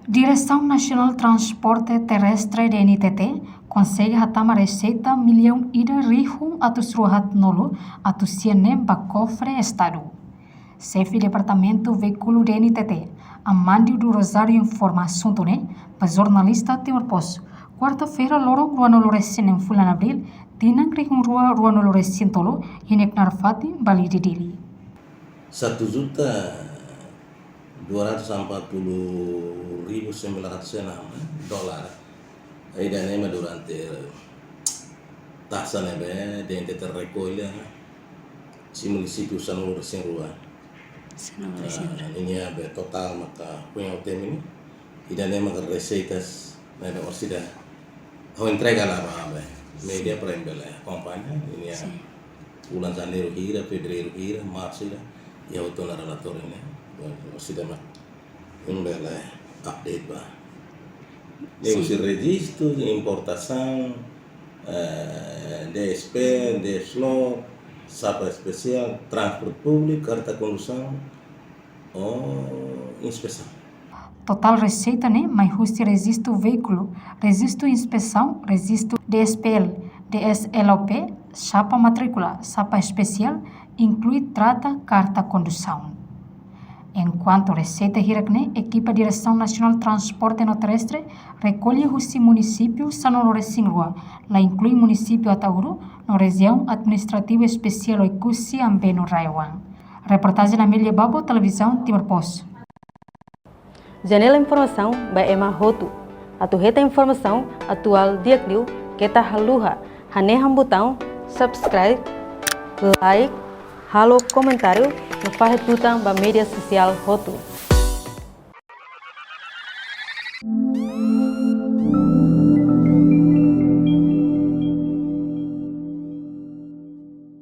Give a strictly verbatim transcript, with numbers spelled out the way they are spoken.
Diresaun Nasionál Transporte Terrestre, D N T T, konsege hatama reseita millaun ida rihun atus rua haat-nulu atus sia neen ba kofre Estadu. Xefe Departamentu Veíkulu D N T T, Amandio do Rosário, informa asuntu ne'e ba jornalista Timor Post, kuarta-feira loron ruanulu-resin-neen fulan Abríl, tinan rihun rua ruanulu-resin-tolu, iha nia knaar fatin Bali de Dili. Satu juta dua ratus empat puluh ribu sembilan ratus enam dolar. Ida-ne'e mak durante taxa ne'ebé D N T T rekolla husi munisípiu sanulu-resin-rua. Sanulu-resin-rua. Ah, ninia be totál maka kuña utem ini. Ida-ne'e maka reseitas ne'ebé orsida. Ha'u entrega ona ba be media para imi bele akompaña. Ninia, sin, fulan Janeiru hira, Fevereiru hira, Marsu hira. Iha hotu ona relatóriu ne'e. Orsida mak imi bele update ba. Ne'e, sin, husi rejistu, importasaun, eh, D S P, D S L O, sapa espesiál, transporte públiku, karta kondusaun, ou inspesaun. Totál reseita ne'e mai husi rejistu veíkulu, rejistu inspesaun, rejistu D S P L, D S L O P, sapa matríkula, sapa espesiál, inklui trata karta kondusaun. Enkuantu reseita hirak ne'e, ekipa Diresaun Nasionál Transporte no Terrestre rekolla husi munisípiu sanulu-resin-rua, la inklui munisípiu Ataúro, no Rejiaun Administrativa Espesiál Oekusi Ambeno Rayoan. Reportajen Amelia Babo, Televizaun Timor Post. Janela informasaun ba ema hotu. Atu hetan informasaun atuál di'ak liu, keta haluha hanehan butaun subscribe, like, halo komentáriu, no fahe tutan ba media sosiál hotu.